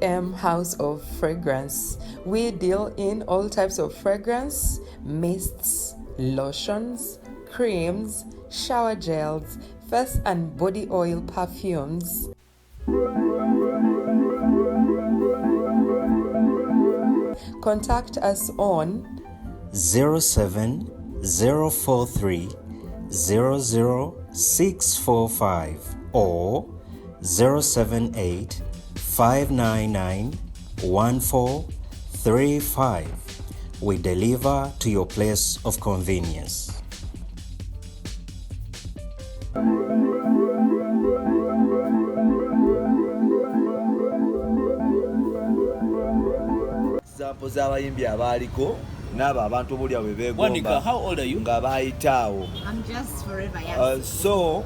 BM House of Fragrance. We deal in all types of fragrance, mists, lotions, creams, shower gels, face and body oil perfumes. Contact us on 07043 00645 or 078 599 1435. We deliver to your place of convenience. Example z'abayimbi abaaliko n'abo abantu obulya bwe Wanika, beegomba how old are you? nga bayitaawo. I'm just forever young. So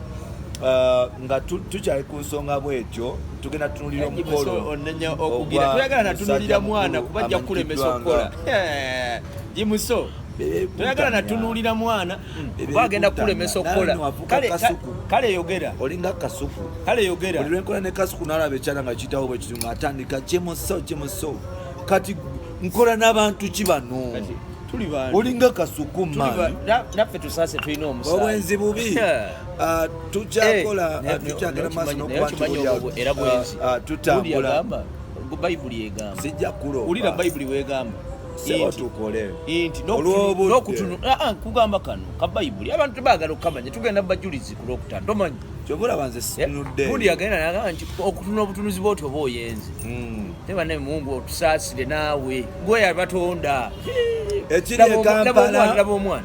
nga tukyali ku nsonga bwetyo, tugenda tunulira omukolo Onenya okugira ogwa toyagala natunulira musajja mwana mukulu kuba ajja kukulemesa amanyikiddwa okukola. Jimuso, Bebe toyagala Kutamya. Natunuulira mwana Bebe kuba agenda Kutamya. kukulemesa Nawe okukola. nno wafuuka kasuku. Kale yogera. Olinga kasuku. Kale yogera. Buli lwenkola ne kasuku nalaba ekyana nga kiyitawo bwe kitu ng'atandika kimuso kimuso. Kati nkola n'abantu ki bano? Kati tuli bantu. Olinga kasuku Tuli maani. naffe tusaase tulina omusaayi. Obwenzi bubi. Ah, tukyakola, Eh, ah, tukyagenda maaso naye n'okuba nti okimanyi buli awo, obwo era bwenzi. ah, ah, Gundi tutambula. yagamba, Bayibuli egamba. Sijja kuloopa. Wulira Bayibuli weegamba. Sebo, Nti- tukole nti Olw'obudde. kugamba kano ka Bayibuli abantu baagala okukamanya, tugenda bajulizi ku Lwokutaano, tomanyi. Kyova olaba nze sinudde. Gundi yagenda nagamba nti okutunula obutunuzi bwoti oba oyenze. Naye bannaye, Mungu otusaasire naawe gwe yabatonda. Ekiri Laba e Kampala- laba omwana.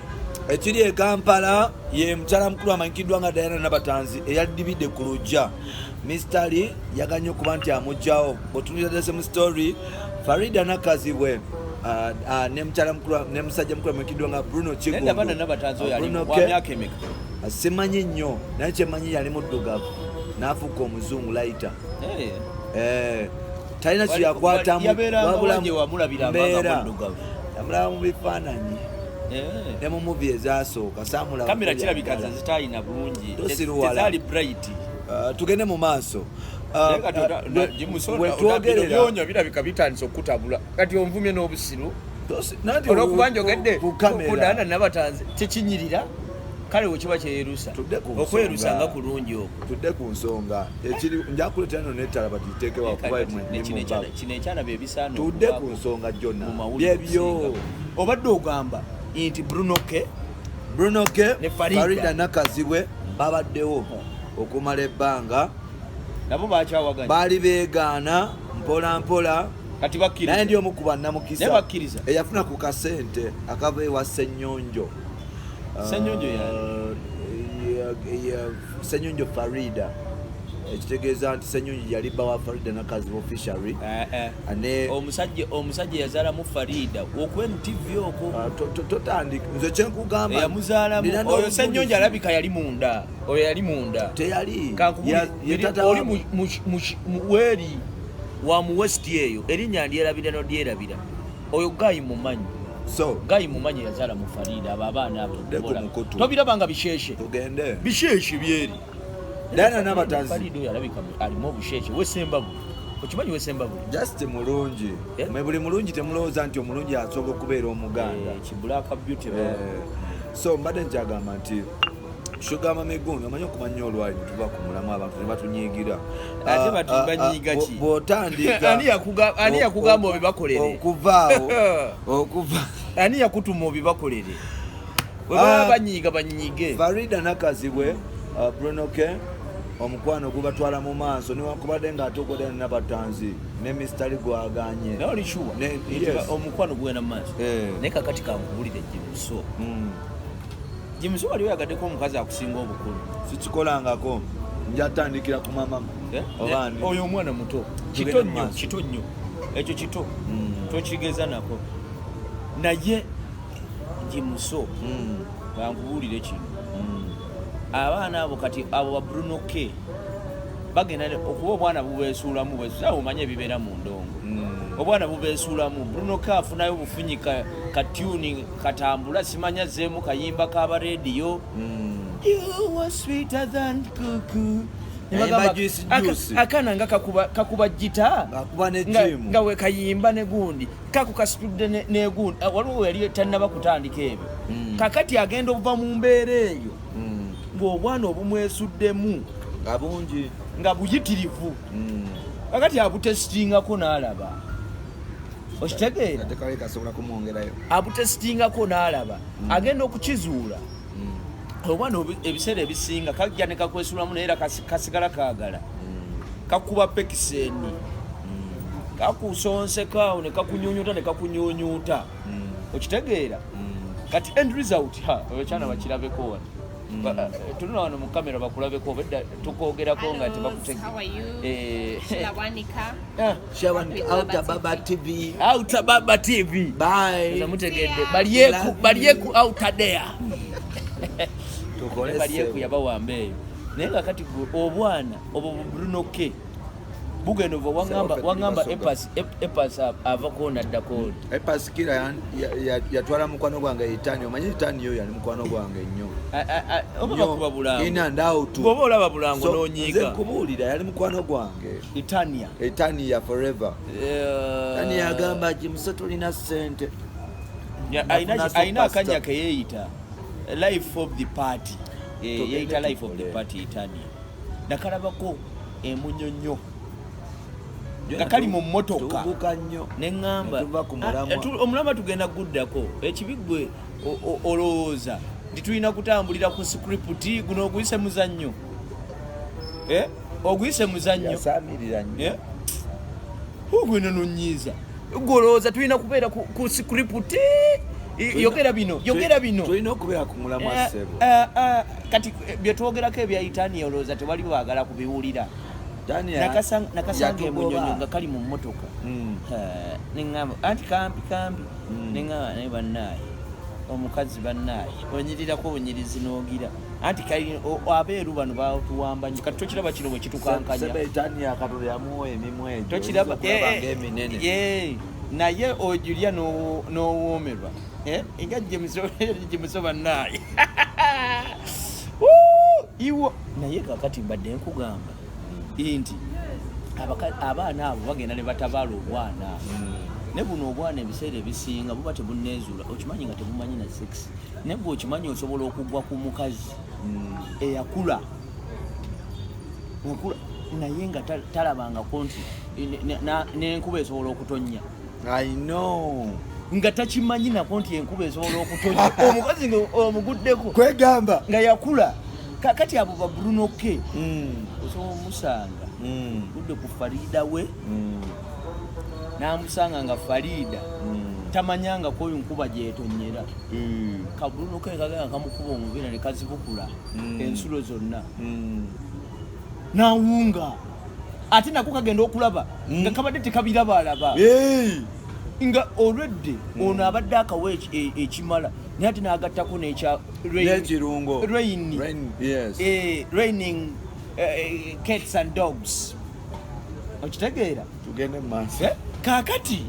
Ekiri e Kampala ye mukyala mukulu amanyikiddwa nga Diana Nabatanzi eyadibidde ku lujja mistali yaganye okuba nti amugjawo. Otunulira the same story, Farida Nakazibwe, ne mukyala mukulu ne musajja mukulu amanyikiddwa nga Bruno Naye ndabana Nabatanzi oyo ali Bruno wa K. myaka emeka? Simanyi nnyo, naye kyemanyi yali muddugavu n'afuuka omuzungu later. Eh, talina kyeyakwatamu. Yabeeranga wabula wa gye wamulabiranga nga mbeera. muddugavu? Yamulaba mu bifaananyi ne mu movie ezasooka saamulaba. Kamera kirabika ze zitaalina bulungi. Tosiruwala. Tezaali bright. Tugende mu maaso. Naye kati We twogerera byonya birabika bitandise okutabula, kati onvumye n'obusiru nanti olwokuba njogedde ku kamera. Kudaana Nabatanze tekinyirira, kale wekiba kyeyerusa Tudde ku nsonga. okwerusa nga kulungi okwo. Tudde ku nsonga ekiri, nja kuleetera no netala batiteekewa kuba Kati ne kino kino ekyana bye bisaana Tudde ku okubaako nsonga gyonna mu mawulire byebyo. okusinga. Obadde ogamba nti Bruno K Bruno K ne Farida. Farida Nakazibwe babaddewo okumala ebbanga. Nabo bakyawaganya. Baali beegaana mpola mpola. Kati Naye bakkiriza. ndi omu ku bannamukisa Naye bakkiriza. eyafuna ku kasente akava ewa Ssenyonjo. Ssenyonjo yani? Ssenyonjo Farida, ekitegeeza nti Ssenyonjo yali bba wa Farida Nakazibwe officially. Eh, eh. Ne Omusajja yazaalamu Farida okw MTV okwo. Ah, totandika, nze kyenkugamba Eyamuzaalamu nina oyo n'obujulizi. Ssenyonjo alabika yali munda, oyo yali munda. Teyali. Kankubulire, Ye tata oli wa- weeri wa mu West eyo, erinnya ndyerabira nodyerabira, oyo guy mumanyi. So Guy mumanyi yazaala mu Farida, abo abaana abo. Tudde ku mukutu. Tobiraba nga bisheshe? Tugende. Bisheshe byeri. Diana Nabatanzi. Farida oyo alabika alimu obusheshe wesembabule, okimanyi wesembabule? Just mulungi. Eh? Mwe buli mulungi temulowooza nti omulungi asobola okubeera omuganda. Kibulaka beauty. Eh, so mbadde nkyagamba nti Sugar Mummy gundi omanyi okumanya olwali netuva ku mulamu abantu ne batunyiigira. Ate Ah, banyiiga ah, ki? Bw'otandika Ani yakugamba obibakolere? Okuvaawo okuva Ani yakutuma obibakolere? Bwe baba Ah, banyiiga banyiige. Farida Nakazibwe, Bruno K, omukwano gubatwala mu maaso newankubadde ng'ate okodana Nabatanzi ne mistali gwaganye. Naye oli sure nti Yes. omukwano gugenda mu maaso? Eh. Naye kakati kankubulire, Jimuso, Jimuso, wali oyagaddeko omukazi akusinga obukulu? Sikikolangako, njatandikira ku mama Eh? oba ani. Oyo omwana muto. Tugende Kito mu nnyo. maaso. Kito nnyo ekyo, kito. Tokigeza nako. Naye Jimuso, kankubuulire kino, abaana abo kati abo ba Bruno K bagenda okuba obwana bubeesuulamu bwesuula, omanye ebibeera mu ndongo. Obwana bubeesuulamu. Bruno K afunayo bufunyi katyuni katambula, simanya zeemu kayimba k'abarediyo. You are sweeter than cuckoo. Ne Ayimba bagamba, juice, juice. Akaana nga kakuba gita Ng'akuba ne gym. Nga wekayimba ne gundi kakukasitudde negundi. Ah, waliwo we yali tannaba kutandika ebyo. Kakati agenda okuva mu mbeera eyo ng'obwana obumwesuddemu Nga bungi. Nga buyitirivu. Kakati abutesitingako n'alaba, okitegeera? Ate kale kasobola kumwongerayo. Abutesitingako n'alaba, agenda okukizuula obwana ebiseera ebisinga kajja ne kakwesulamu, naye era kasigala kaagala kakuba pekiseni, kakusonseka ne kakunyunyuta ne kakunyunyuta, okitegeera? Kati end result, ha, abakyana bakirabeko wano. Tunula wano mu kamera bakulabeko, obedda tukwogerako nga Hello, how are you? Sheila Wanika. Shawan With Outer Baba Baba TV. Outer Baba TV. Bye. Mutegedde? See ya. Balyeku. Love. Balyeku outer there. Tukole Balyeku ssebo. yabawamba eyo, naye nga kati gwe obwana obwo bu Bruno K bugenda ova wangamba. Ssebo, ffe Wangamba tuli Basoga. Epas avako naddako. Epasikira yatwala mukwano gwange Itani. Omanyi Itani yo yali mukwano gwange nnyo. Oba Nnyo. bakuba bulango. In and out. Bw'oba olaba bulango So, n'onyiiga. nze nkubuulira, yali mukwano gwange. Itania. Itani ya forever. Itani yagamba Jimuso tulina ssente. Nafuna Alina superstar. akanya keyeeyita life of the party. Tugende Yeeyita life of the tukole. party. Itania nakalabako emunyonyo nga kali mu mmotoka. Tubuuka nnyo. Neŋŋamba Ne tuva ku mulamwa. Omulamwa tugenda guddako ekibi gwe olowooza nti tulina kutambulira ku script. Guno oguyise muzannyo. Eh? Oguyise muzannyo. Yasaamirira nnyo. Eh? Ogweno nonyiiza gwe, olowooza tulina kubeera ku script. Yogera bino, yogera bino. Tulina okubeera ku mulamwa, ssebo. Kati byetwogerako ebya Itani, olowooza tewali baagala kubiwulira? Itani Nakasanga yatugoba. emunyonyo nga kali mu mmotoka. Neŋŋamba anti kampi kampi. Neŋŋamba naye bannaaye omukazi, bannaaye onyirirako obunyirizi n'ogira anti kali abeeru bano batuwamba nnyo. Kati tokiraba kino bwe kitukankanya? Sebe Itani ya Katonda yamuwa emimwa egyo. Tokiraba? Oyinza okulaba ng'eminene. Naye ojulya n'owoomerwa. Nga Jemuso bannaaye. Wuu! Iwo naye kakati mbadde nkugamba nti abaana abo bagenda ne batabaala obwana, ne buno obwana ebiseera ebisinga buba tebuneezuula. Okimanyi nga tebumanyi na sex, naye gwe okimanyi osobola okugwa ku mukazi eyakula yakula naye nga talabangako nti n'enkuba esobola okutonnya. I know. Nga takimanyi nako nti enkuba esobola okutonnya, omukazi nga omuguddeko Kwegamba. nga yakula. Kakati abo ba Bruno K osobola omusanga gudde ku Farida we n'amusanga nga Farida tamanyangako oyo nkuba gyetonyera. Ka Bruno K kagenda kamukuba omupiira ne kazibukula ensulo zonna n'awunga, ate nako kagenda okulaba nga kabadde tekabirabalaba Hey! nga olwedde ono abadde akawa ekimala, naye ate n'agattako n'ekya N'ekirungo. Rain. Rain, yes. Raining cats and dogs, okitegeera? Tugende mu maaso. Eh, kaakati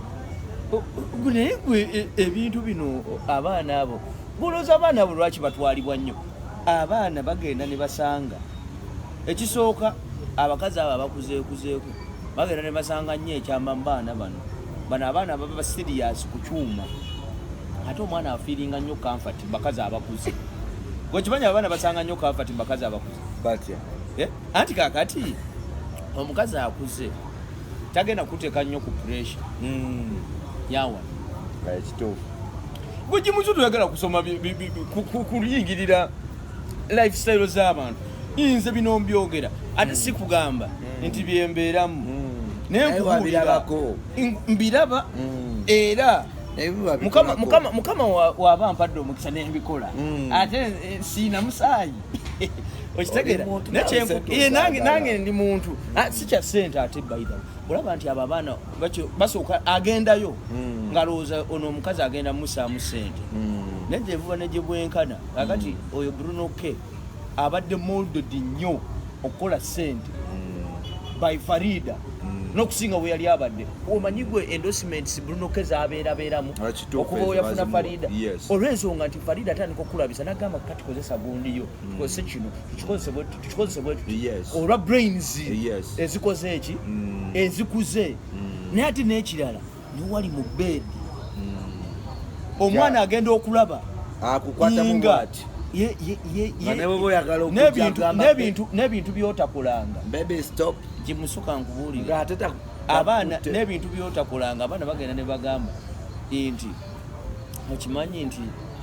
naye gwe ebintu bino abaana abo golooza abaana abo lwaki batwalibwa nnyo? Abaana bagenda ne basanga ekisooka abakazi abo abakuzeekuzeeku bagenda ne basanga nnyo ekyamba mu baana bano. Bano abaana baba ba serious ku kyuma, ate omwana afiiringa nnyo comfort mu bakazi abakuze. Gwekimanyi abaana basanga nnyo comfort mu bakazi abakuze? Batya? Eh, anti kakati omukazi akuze tagenda kuteeka nnyo ku pressure yawa. Ekituufu. Gwe Jimusu toyagala kusoma kuyingirira lifestyle z'abantu. Nze bino mbyogera ate si kugamba nti byembeeramu, naye Naye nkubuulira. wabirabako. Mbiraba era Naye biba Mukama bikolako. Mukama waba mpadde omukisa nembikola ate siina musaayi, okitegeera? Oli muntu Naye nawe sente nange ozaagala. nange ndi muntu. Ah, si kya sente ate by the way. Olaba nti abo abaana basooka agendayo ng'alowooza ono omukazi agenda musaamu sente, naye gyevuba ne gye bwenkana. Kakati oyo Bruno K abadde molded nnyo okukola sente by Farida. N'okusinga bwe yali abadde omanyi gwe endorsements Bruno K zabeerabeeramu Ah, kituufu, okuva we yafuna ezo bazimuwa. Farida, Yes. olw'ensonga nti Farida atandika okukulabisa nagamba kati kozesa gundiyo, tukozese kino, tukikozese bwe tuti, tukikozese bwe tuti, olwa brains ezikoze eki, ezikuze. Naye ate n'ekirala, newali mu bed omwana agenda okulaba Akukwatamu nga bw'ati. Nga ne bw'oba oyagala okujja agamba, n'ebintu byotakolanga. Baby, stop. Gimusuka nkubuulire. Ng'ate Abaana takutte. n'ebintu byotakolanga, abaana bagenda ne bagamba nti okimanyi nti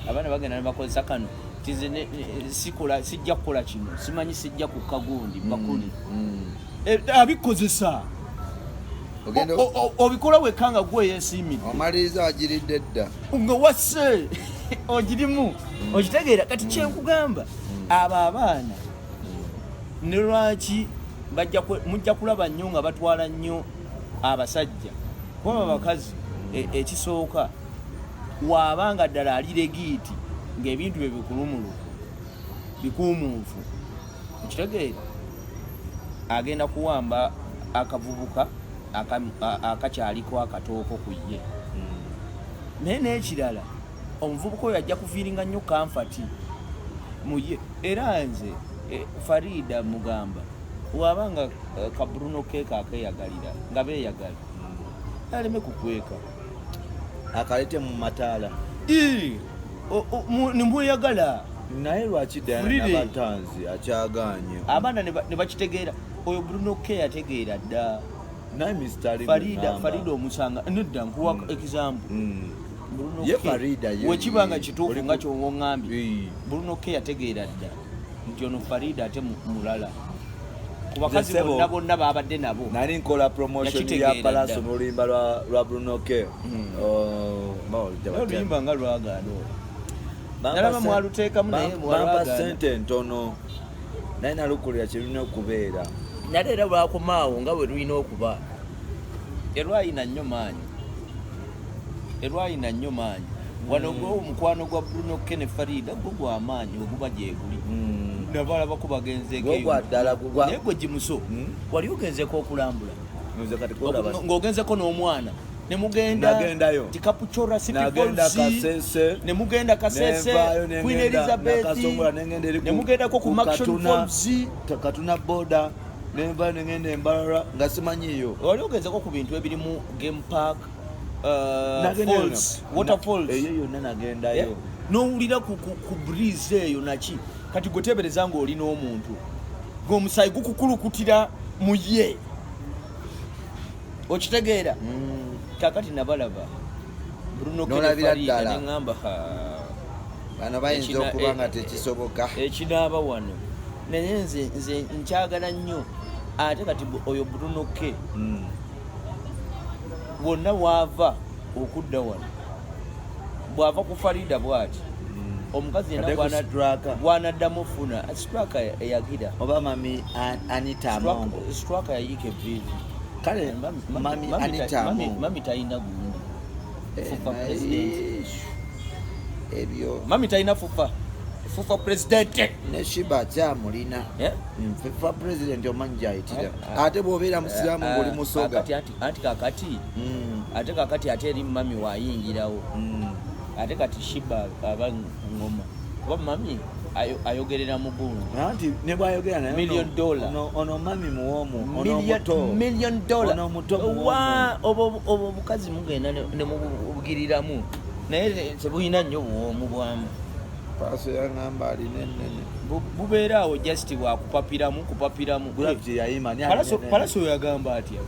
abaana bagenda ne bakozesa kano nti nze sikola, sijja kukola kino, simanyi, sijja kukka gundi bakuli. Abikozesa. Obikola wekka nga gwe yeesiimidde. Omaliriza agiridde dda. Nga wasse ogirimu, okitegeera? Kati kyenkugamba, abo abaana ne lwaki mujja kulaba nnyo nga batwala nnyo abasajja, kuba abakazi ekisooka waabanga ddala ali legit ng'ebintu bye bikulumuluku bikuumuufu, okitegeera, agenda kuwamba akavubuka akakyaliko akatooko ku ye. Naye n'ekirala, omuvubuka oyo ajja kufeelinga nnyo comfort mu ye. Era nze Farida mugamba wabanga ka Bruno K akeeyagalira nga beeyagala, aleme kukweka. Akalete mu mataala. Ii, nimweyagala. Naye lwaki Diana Freely. Nabatanzi akyaganye? Abaana ne bakitegeera, oyo Bruno K yategeera dda. Naye Mr. Ali Farida, mugamba. Farida omusanga nedda, nkuwa example. Bruno Ye K, Farida ye- wekiba nga kituufu nga kyowoŋŋambye, Bruno K yategeera dda nti ono Farida ate mulala ku bakazi Nze ssebo, bonna bonna babadde nabo. Nali nkola promotion ya Yakitegeera Palaso dda. n'oluyimba lwa Bruno K. Oh, bawulidde Naye batya? oluyimba nga lwagaana olwo. Nalaba mwaluteekamu naye Bampa mwalwagaana. sente ntono, naye nalukulira kyerulina okubeera. Nate era lwakomaawo nga bwe lulina okuba, erwayina nnyo maanyi, erwayina nnyo maanyi wano. Gwo omukwano gwa Bruno K ne Farida gwo gwamaanyi oguba gyeguli, nabalabako bagenzeeko Gwo eyo. gwa ddala, Naye gwe Gimuso, wali ogenzeko okulambula? Nze kati gwolaba Ng'ogenzeko n'omwana ne mugenda Nagendayo. ti Kapuchora City Nagenda Falls, Kasese. ne mugenda Kasese, Nenvaayo nengenda Queen Elizabeth, Nakasongola, nengenda eri ne mugendako ku Murchison Katuna, Falls. Katuna border, nenvaayo nengenda Embalala nga simanyiiyo. Wali ogenzeko ku bintu ebirimu game park, Nagenda falls, yonna. waterfalls? Eyo yonna nagendayo. N'owulira ku breeze eyo naki. Kati gwe teebereza ng'oli n'omuntu ng'omusaayi gukukulukutira mu ye, okitegeera? Kakati nabalaba Bruno N'olabira K ne Farida, ddala. neŋŋamba, "Ha, Bano bayinza okuba nga tekisoboka. Ekinaaba wano." Naye nze nkyagala nnyo. Ate kati oyo Bruno K wonna waava okudda wano, bw'ava ku Farida bw'ati, omukazi yenna Ate ku Straka. gwanaddamu ofuna Straka eyagira. Oba mami Anita Amongo. Straka yayiika eviivi. Kale mami Anita Amongo. Mami talina gundi. Fufa Naye, president. Ebyo Mami talina fufa president. Ne Shiba akyamulina. Eh? Fufa president omanyi gyayitira. Ah, ah. Ate bw'obeera musiraamu ng'oli Musoga. Kakati anti kakati ate kakati ate eri mami wayingirawo. Ate kati Shiba aba ngoma kuba mami ayogerera mu gundi. Anti ne bwayogera naye Million dollar. Ono mami muwomu, ono muto. Million dollar. Ono muto muwomu. Wa obwo obukazi mugenda ne mubugiriramu, naye tebulina nnyo buwoomu bwamu. Paaso yaŋŋamba alina ennene. Bubeera awo just bwakupapiramu kupapiramu. Gravity yayimba ani alina ennene? Palaso yagamba atya?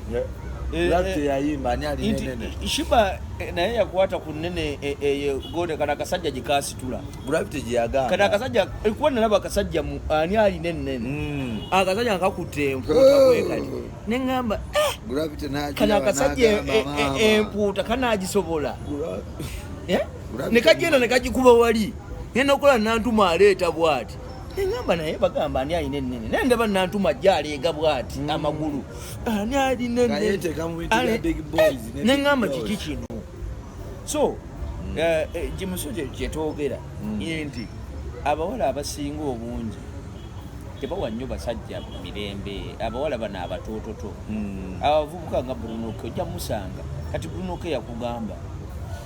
Gravity yayimba ani alina Nti ennene? Shiba naye yakwata ku nnene eyo gode kana akasajja gye kasitula. Gravity gye yagamba. Kana akasajja kuba nalaba akasajja ani alina ennene, akasajja nga kakutte empuuta bwe kati, neŋŋamba, Gravity kano n'agiraba akasajja n'agamba, "Maama." empuuta kanagisobola? Eh? Gravity Ne kagenda ne kagikuba wali, ngenda okukola Nantuma aleeta bw'ati, neŋŋamba naye bagamba ani alina ennene, naye ndaba Nantuma ajja aleega bw'ati amagulu, ani alina Nga ennene? yeeteeka mu bintu bya big boys ne big Neŋŋamba girls. kiki kino? So Gimuso kyetwogera nti abawala abasinga obungi Tebawa nnyo basajja mirembe, abawala bano abatoototo. Abavubuka nga Bruno K ojja musanga. Kati Bruno K yakugamba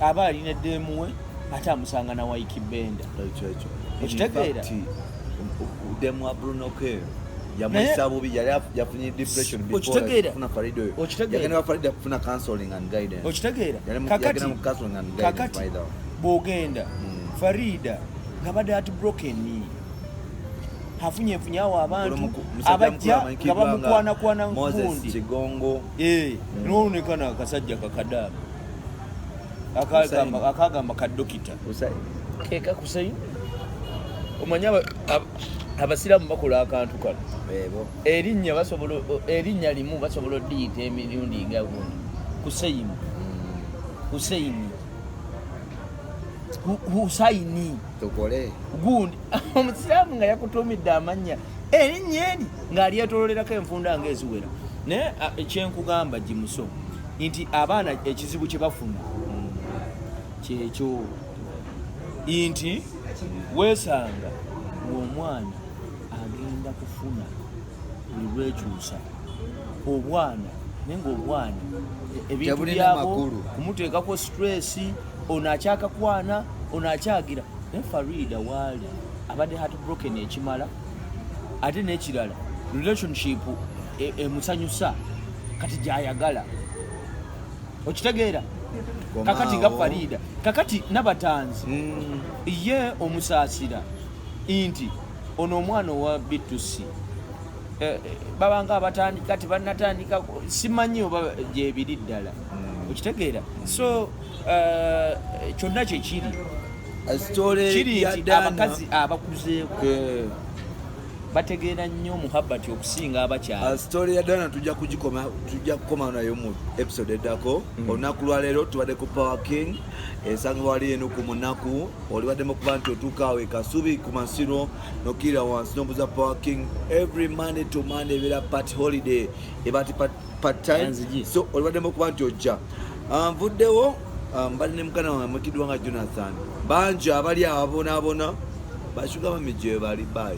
aba alina eddeemu we, ate amusanga na Ykee Benda. Ekyo ekyo. Okitegeera? Demu wa Bruno K yamuyisa bubi, yali yafunye depression before Okitegeera? kufuna Farida oyo. Okitegeera? Yagenda wa Farida kufuna counseling and guidance. Okitegeera? Yali yagenda mu counseling and guidance, Kakati by the way. bw'ogenda, Farida nga badde ati broken, afunye nfunyawo abantu Musajja abajja mukulu nga amanyikiddwa nga bamukwanakwana Moses nkundi. Kigongo. Eh, nolonekana akasajja kakadaama Hussein. akagamba kadokita Hussein. keka kusaini. Omanyi abasiraamu bakola akantu kano. Bebo. Erinnya basobola, erinnya limu basobola odiyita emirundi nga gundi. Kuseini, Huseini, Husaini. Tukole. Gundi omusiraamu nga yakutumidde amannya, erinnya eri ng'alyetololerako enfunda ng'eziwera. Naye ekyenkugamba gimuso nti abaana ekizibu kye bafuna kyekyo nti weesanga ng'omwana agenda kufuna buli lwekyusa obwana, naye ngaobwana ebintu Tebulina byabo makulu. kumuteekako stress. Ono akyakakwana, ono akyagira. Naye Farida waali abadde heartbroken ekimala, ate n'ekirala relationship emusanyusa kati gyayagala. Okitegeera? Kakati nga Komaawo. Farida, kakati Nabatanzi ye omusaasira nti ono omwana owa B2C, babanga abatandika, tebannatandika, simanyi oba gyebiri ddala. Okitegeera? So kyonna kyekiri Story kiri ya nti Dana. abakazi abakuzeeko bategeera nnyo muhabati okusinga abakyala. Story ya Dana tujja kugikoma, tujja kukoma nayo mu episode eddako. Olunaku lwaleero tubadde ku Power King esangibwa wali eno ku munaku. Olibaddemu okuba nti otuuka awo e Kasubi ku Masiro, nokkirira wansi n'obuuza Power King. Every Monday to Monday ebeera part holiday, eba ti part time. Anzigi. So olibaddemu okuba nti ojja. Ah, nvuddewo. Ah, mbadde ne mukana wange amanyikiddwa nga Jonathan. Bangi abali ababonaabona, bashuga bami gye bali. Bye.